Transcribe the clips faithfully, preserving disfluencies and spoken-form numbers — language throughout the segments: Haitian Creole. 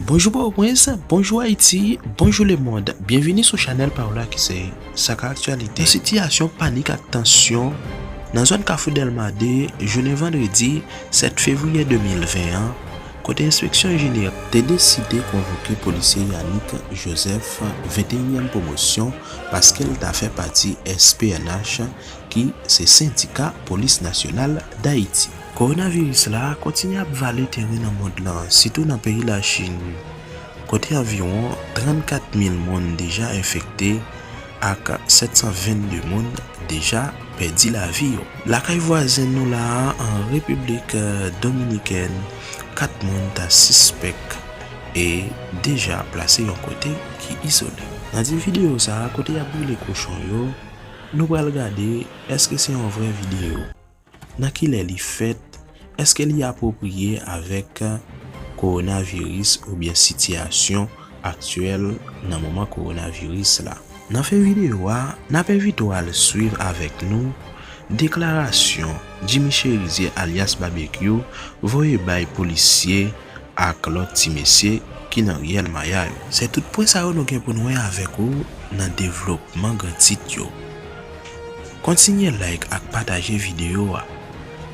Bonjou Pòtoprens, bonjou Ayiti, bonjou lemonn. Byenvini sou chanèl pa w la ki se Sa Ka Aktyalite. Nan sitiyasyon panik ak tansyon nan zòn Kafou Dèlma de, jounen vandredi sèt fevriye de mil ven an, kote Enspeksyon Jeneral te deside konvoke polisye Yanick Joseph, venteyinyèm pwomosyon, paske l ta fè pati S P N H, ki se Sendika Polis Nasyonal Dayiti. Kowonaviris la kontinye ap vale teren nan mond lan, sitou nan peyi Lachin, kote anviwon trannkat mil moun deja enfekte ak sèt san vennde moun deja pèdi lavi yo. Lakay vwazen nou la a, an Repiblik Dominikèn, kat moun ta sispèk e deja plase yon kote ki izole. Nan ti videyo sa a, kote y ap brile kochon yo, nou pral gade èske se yon vrè videyo. Nan ki lè li fèt? Èske li apwopriye avèk kowonaviris oubyen sitiyasyon aktyèl nan moman kowonaviris la? Nan fen videyo a, n ap envite w al swiv avèk nou deklarasyon Jimmy Chérizier alyas Babekyou voye bay polisye ak lòt ti mesye ki nan riyèl Maya yo. Se tout pwen sa yo nou gen pou n wè avèk ou nan devlopman gran tit yo. Kontinye like ak pataje videyo a.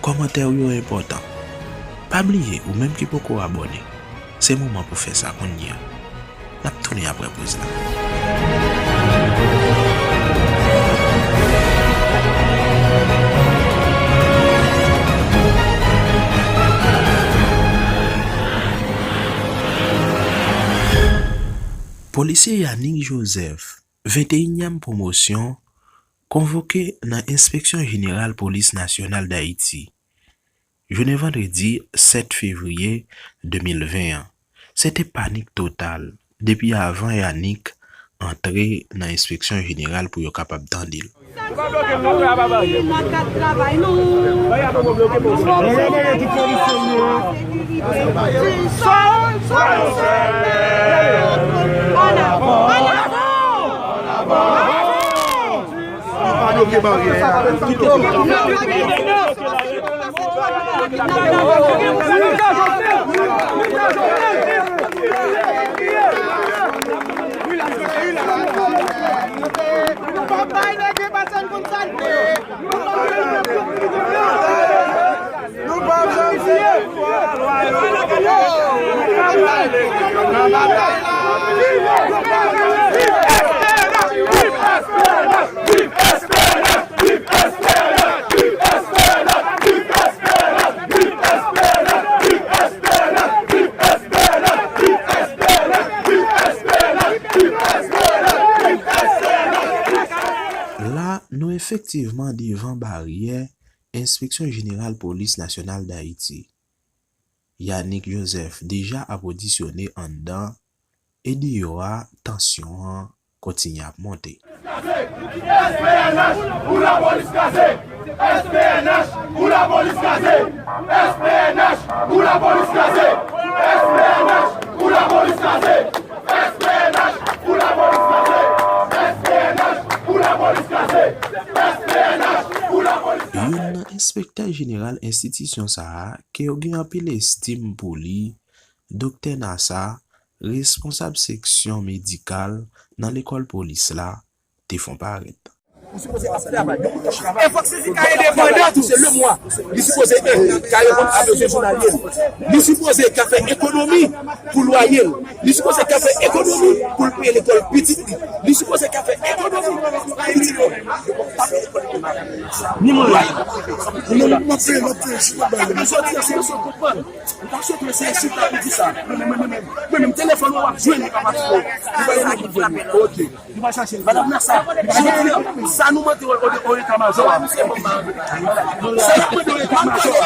Kòmantè w yo enpòtan. Pa bliye, ou menm ki poko abòne, se moman pou fè sa kounye a. N ap tounen apre poz la. Polisye Yanick Joseph, venteyinyèm pwomosyon, konvoke nan Enspeksyon Jeneral Polis Nasyonal Dayiti, jounen vandredi sèt fevriye de mil ven an. Se te panik total depi avan Yanick antre nan Enspeksyon Jeneral pou yo kapab tande l. Nou pa bloke l non, frè, a pa barye. N a kat travay nou. Barye a poko bloke pou ou. An avan, an avan. Pa bloke baryè a. Kite yo. Nou p ap bay nèg yo pase n konn sa n te. Nou p ap janm siye. Nan batay la. La, nou efektivman devan baryè Enspeksyon Jeneral Polis Nasyonal Dayiti. Yanick Joseph deja ap odisyone anndan, e deyò a, tansyon an kontinye ap monte. S P N H pou lapolis kraze! S P N H pou lapolis kraze! S P N H pou lapolis kraze! S P N H pou lapolis kraze! S P N H pou lapolis kraze! S P N H pou lapolis kraze! S P N H pou lapolis kraze! Youn nan enspektè jeneral enstitisyon sa a, ke yo gen anpil estim pou li, Doktè Nasa, responsab seksyon medikal nan lekòl polis la, te fon parèt. Ou sipoze ap travay, yon moun k ap travay. Efò Sendika Endepandan tou se le mwa. Li sipoze, eh, ka reponn a bezwen jounalyè l. Li sipoze ka fè ekonomi pou lwaye l. Li sipoze ka fè ekonomi pou l peye lekòl pitit li. Li sipoze ka fè ekonomi pou pitit li. Yo pa peye lekòl. Ni mwen. Mwen menm, m ap fè, m ap fè, si pa bay. Jodi a, se yon sòt konprann. Ou pa sot wè se ensilte pou di sa. Mwen menm, mwen menm, mwen menm, telefòn ou ap jwenn li pa pati pou ou. Li pa yon nèg ki jwenn li. Ok. Li pa chache l. Madanm Nasa, jodi a, sa nou mande o, o, o eta majò a. Sa n ap mande o eta majò a.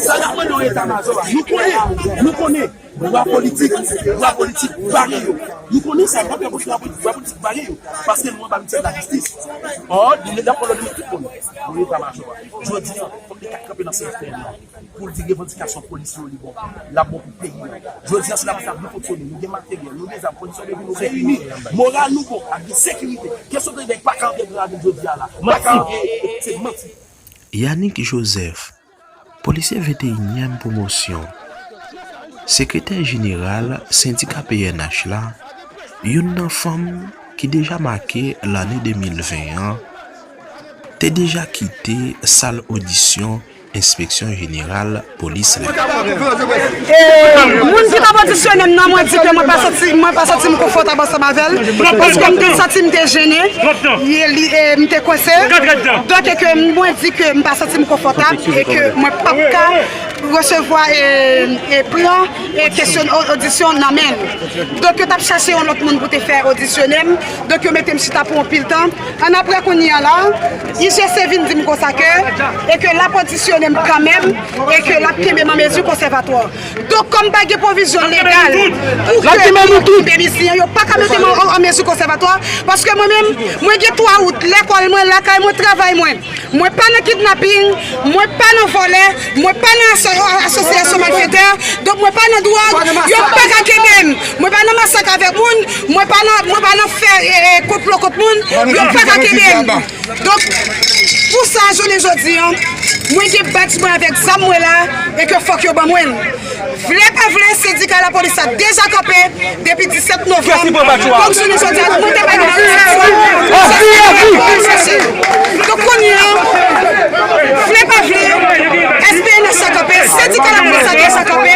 Sa n ap mande o eta majò a. Nou konnen, nou konnen. Bwa politik, bwa politik bare yo. Nou konnen sa, nou pa fè bwa politik, bwa politik bare yo. Paske nou anba mitan lajistis. Ò, li nan kolòn li tout moun. Nou eta majò a. Jodi a, fòk li ka kanpe nan sèten nan. Pou l di revandikasyon polis yo li bon. L ap bon pou peyi a. Jodi a, si lapolis ap byen fonksyone, nou gen materyèl, nou gen zam, kondisyon de vi nou reyini, moral nou bon, ak gen sekirite. Kesyon de nèg pa ka antre gran ravin jodi a la. Pa ka antre, se manti. Yanick Joseph, Polisye venteyinyèm pwomosyon, sekretè jeneral sendika P N H la, youn nan fanm ki deja make lane de mil ven an, te deja kite sal odisyon Enspeksyon Jeneral Polis la. E, moun ki t ap odisyone m nan, mwen di ke mwen pa santi, mwen pa santi m konfòtab ansanm avè l, paske m te santi m te jennen, e li, e m te kwense. Donk, e ke mwen di ke m pa santi m konfòtab, e ke mwen p ap ka resevwa, e, e pran, e kesyon o-, odisyon nan men l. Donk, yo t ap chache yon lòt moun pou te fè odisyone m. Donk, yo mete m chita pou yon pil tan. Annapre, kounye a la, I G C vin di m konsa ke, e ke l ap odisyone m kanmenm, e ke l ap kenbe m an mezi konsèvatwa. Donk, kòm pa gen pwovizyon legal pou ke mwen kenbe m isi, yo pa ka mete m an, an, an mezi konsèvatwa, paske mwen menm, mwen gen twa wout, lekòl mwen, lakay mwen, travay mwen. Mwen pa nan kidnaping, mwen pa nan vòlè, mwen pa nan aso-, asosyasyon malfetè, donk mwen pa nan dwòg, yo pa ka kenbe m. Mwen pa nan masak avèk moun, mwen pa nan, mwen pa nan fè, e, e, konplo kont moun, yo pa ka kenbe m. Donk, pou sa, jounen jodi an, mwen gen badj mwen avèk zam mwen la, e ke fòk yo ban mwen l. Vle pa vle, sendika lapolis la deja kanpe depi disèt novanm. Donk, jounen jodi a, mwen te bay nan reyaksyon. Donk, kounye a, vle pa vle, S P N H la kanpe, sendika lapolis la deja kanpe.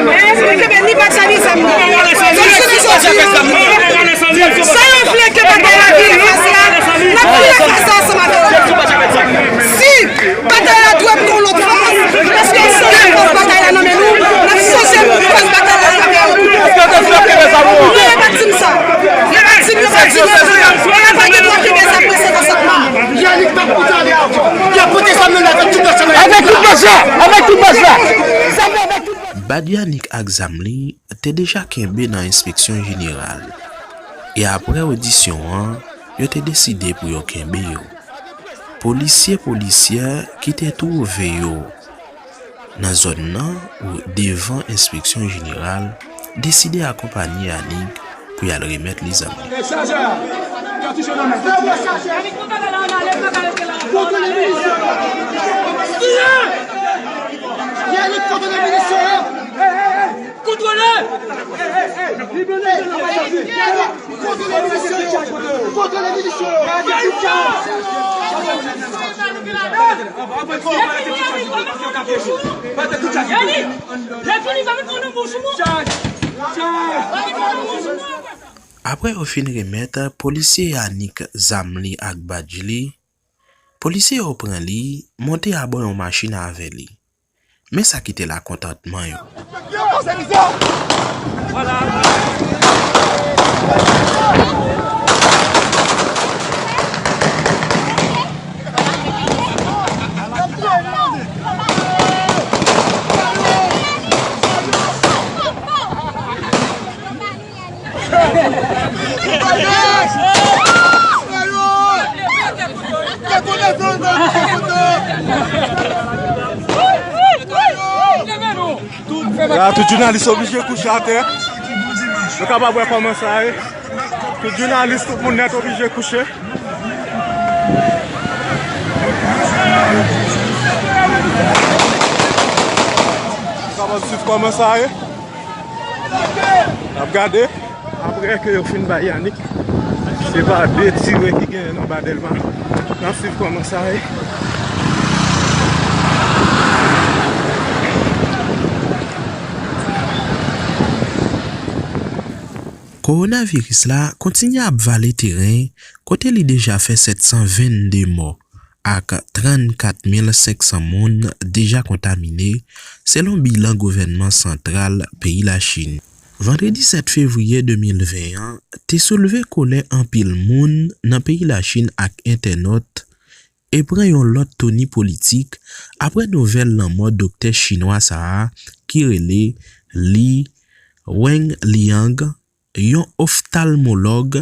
Mwen kenbe ni badj la, ni zam mwen. Donk, jounen jodi a, sa yo vle ke batay la vire fas la, n ap vire fas la ansanm avè yo. Si batay la dwe pran lòt faz, paske se yon faz batay la nan men nou, n ap chanje faz batay la avè yo. Non, yo pa di m sa. Yo pa di m, yo pa di m sa. E yo pa gen dwa kenbe zam mwen se konsantman. Yannick p ap koute ale ankò. Y ap pote zam nan avèk tout bòs la. Avèk tout bòs la. Avèk tout bòs la. Zam nan avèk tout bòs la. Bad Yannick ak zam li te deja kenbe nan enspeksyon jeneral, e apre odisyon an, yo te deside pou yo kenbe yo. Polisye, polisyè ki te twouve yo nan zòn nan ou devan enspeksyon jeneral deside akonpanye Yannick pou y al remèt li zam li. Kontwole! Kontwole milisyon yo! Kontwole milisyon yo! Apre yo fin remèt polisye Yannick zam li ak badj li, polisye yo pran li, monte abò yon machin avè li. Men sa ki te lakontantman yo. La, tout jounalis oblije kouche atè. Nou kapab wè kòman sa ye. Tout jounalis, tout moun nèt oblije kouche. Nou kapab swiv kòman sa ye. N ap gade, apre ke yo fin bay Yannick, se pa de tire ki genyen nan ba Dèlma. N ap swiv kòman sa ye. Kowonaviris la kontinye ap vale teren, kote li deja fè sèt san vennde mò ak trannkat mil senk san moun deja kontamine, selon bilan gouvènman santral peyi Lachin. Vandredi sèt fevriye de mil ven an te soulve kòlè anpil moun nan peyi Lachin ak entènot e pran yon lòt toni politik apre nouvèl lanmò doktè chinwa sa a ki rele Li Wenliang, yon oftalmològ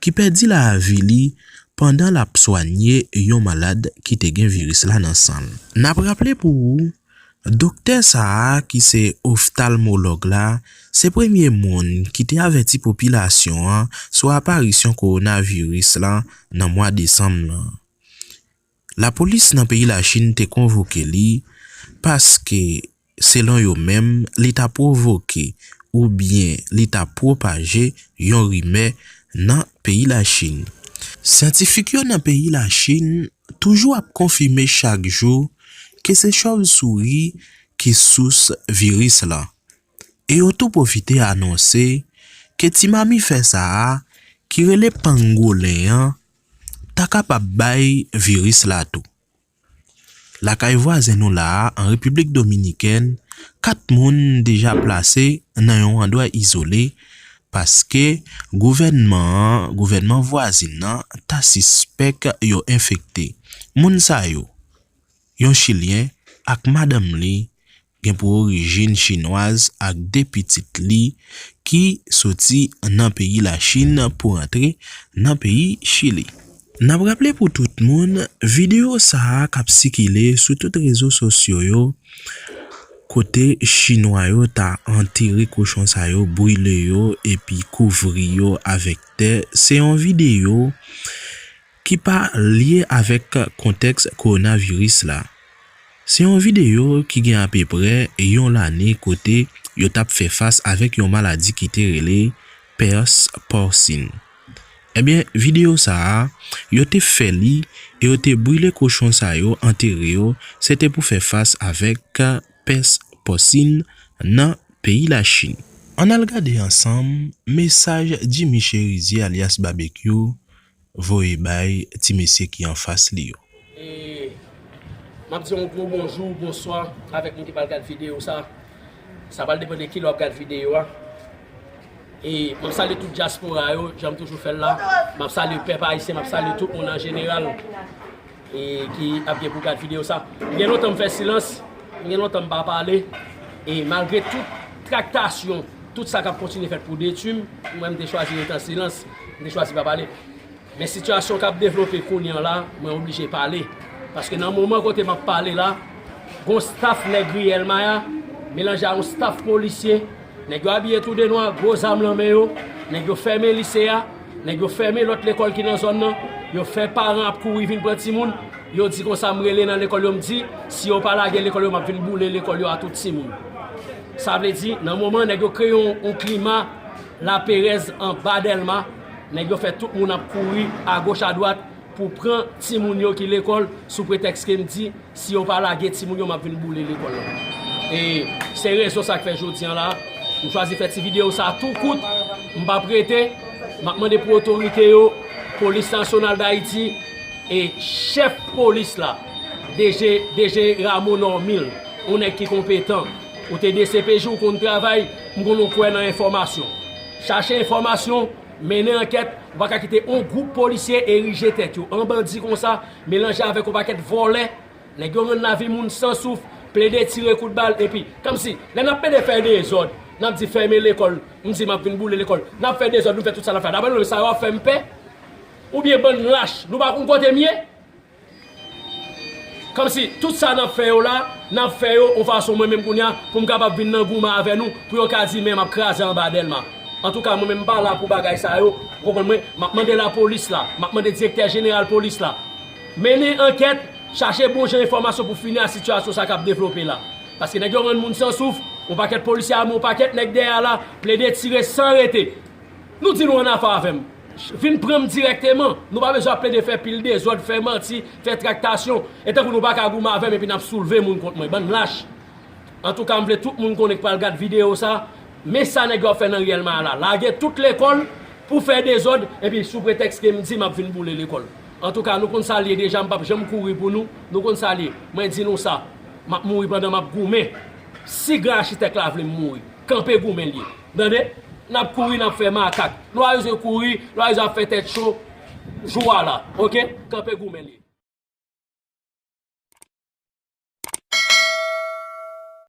ki pèdi lavi li pandan l ap swanye yon malad ki te gen viris la nan san l. N ap raple pou ou, doktè sa a ki se oftalmològ la, se premye moun ki te avèti popilasyon an sou aparisyon kowonaviris la nan mwa desanm lan. Lapolis nan peyi Lachin te konvoke li paske, selon yo menm, li ta pwovoke oubyen li ta pwopaje yon rimè nan peyi Lachin. Syantifik yo nan peyi Lachin toujou ap konfime chak jou ke se chòvsouri ki sous viris la. E yo tou pwofite anonse ke ti mamifè sa a, ki rele pangolen an, ta kapab bay viris la tou. Lakay vwazen nou la a, an Repiblik Dominikèn, kat moun deja plase nan yon andwa izole, paske gouvènman an, gouvènman vwazin nan, ta sispèk yo enfekte. Moun sa yo, yon Chilyen ak madanm li, gen pou orijin chinwaz ak de pitit li ki soti nan peyi Lachin pou rantre nan peyi Chili. N ap raple pou tout moun, videyo sa a k ap sikile sou tout rezo sosyo yo, kote chinwa yo ta antere kochon sa yo, brile yo, epi kouvri yo avèk tè, se yon videyo ki pa lye avèk kontèks kowonaviris la. Se yon videyo ki gen apeprè yon lane kote yo t ap fè fas avèk yon maladi ki te rele pès pòsin. Ebyen, videyo sa a, yo te fè li e yo te brile kochon sa yo, antere yo, se te pou fè fas avèk pès pòsin nan peyi Lachin. Ann al gade ansanm mesaj Jimmy Cherizier alyas Babekyou voye bay ti mesye ki anfas li yo. E m ap di yon gwo bonjou, bonswa avèk moun ki pral gad videyo sa. Sa pral depann de kilè w ap gad videyo a. E m ap salye tout dyaspora yo, jan m toujou fè l la. M ap salye pèp ayisyen, m ap salye tout moun an jeneral e ki ap gen pou gad videyo sa. Gen lontan m fè silans, gen lontan m pa pale. E malgre tout traktasyon, tout sa k ap kontinye fèt pou detwi m, mwen m te chwazi rete an silans, m te chwazi pa pale. Men sitiyasyon k ap devlope kounye an la, mwen oblije pale. Paske nan moman kote m ap pale la, gon staf nèg ri Èlmaya, melanje a yon staf polisye, nèg yo abiye tou de nwa, gwo zam nan men yo, nèg yo fèmen lise a, nèg yo fèmen lòt lekòl ki nan zòn nan, yo fè paran ap kouri vin pran timoun, yo di konsa m rele nan lekòl yo m di, si yo pa lage lekòl yo m ap vin boule lekòl yo a tout timoun. Sa vle di, nan moman nèg yo kreye yon, yon klima laperèz anba Dèlma, nèg yo fè tout moun ap kouri agoch adwat pou pran timoun yo ki lekòl sou pretèks ke m di si yo pa lage timoun yo m ap vin boule lekòl lan. E se rezon sa k fè jodi an la, m chwazi fè ti videyo sa tou kout, m p ap rete, m ap mande pou otorite yo, Polis Nasyonal Dayiti e chèf polis la, DG, DG Rameau Normil, yon nèg ki konpetan, ou te DCPJ, ou konn travay, m konn ou kwè nan enfòmasyon. Chache enfòmasyon, mennen ankèt, ou pa ka kite yon gwoup polisye erije tèt yo an bandi konsa, melanje avèk yon pakèt vòlè, nèg yo rann lavi moun san souf, plede tire kout bal, epi, kòmsi, lè n ap plede fè dezòd, n ap di fèmen lekòl, m di m ap vin boule lekòl, n ap fè dezòd, nou fè tout sa n ap fè. Daprè nou menm, sa yo ap fè m pè? Oubyen bann lach, nou pa konn kote m ye? Kòmsi tout sa n ap fè yo la, n ap fè yo yon fason mwen menm kounye a pou m kapab vin nan goumen avè nou, pou yo ka di men m ap kraze anba Dèlma. Antouka, mwen menm m pa la pou bagay sa yo, ou konprann mwen, m ap mande lapolis la, m ap mande direktè jeneral polis la, mennen ankèt, chache bon jan enfòmasyon pou fini a sitiyasyon sa k ap devlope la. Paske nèg yo rann moun san souf, yon pakèt polisye ame, yon pakèt nèg dèyè la, plede tire san rete. Nou di nou annafè avè m. Vin pran m dirèkteman. Nou pa bezwen ap plede fè pil dezòd, fè manti, fè traktasyon. E tankou nou pa ka goumen avè m epi n ap soulve moun kont mwen. Bann lach. Antouka, m vle tout moun konnen k pral gad videyo sa, men sa nèg yo ap fè nan ri Èlmaya la. Lage tout lekòl pou fè dezòd, epi sou pretèks ke m di m ap vin boule lekòl. Antouka, nou konn sa l ye deja, m p ap janm kouri pou nou. Nou konn sa l ye. Mwen di nou sa, m ap mouri pandan m ap goumen. Si gran achitèk la vle m mouri, kanpe goumen l ye. Tande? N ap kouri, n ap fè makak. Nou pa bezwen kouri, nou pa bezwen ap fè tèt cho jou a la. Oke? Kanpe goumen l ye.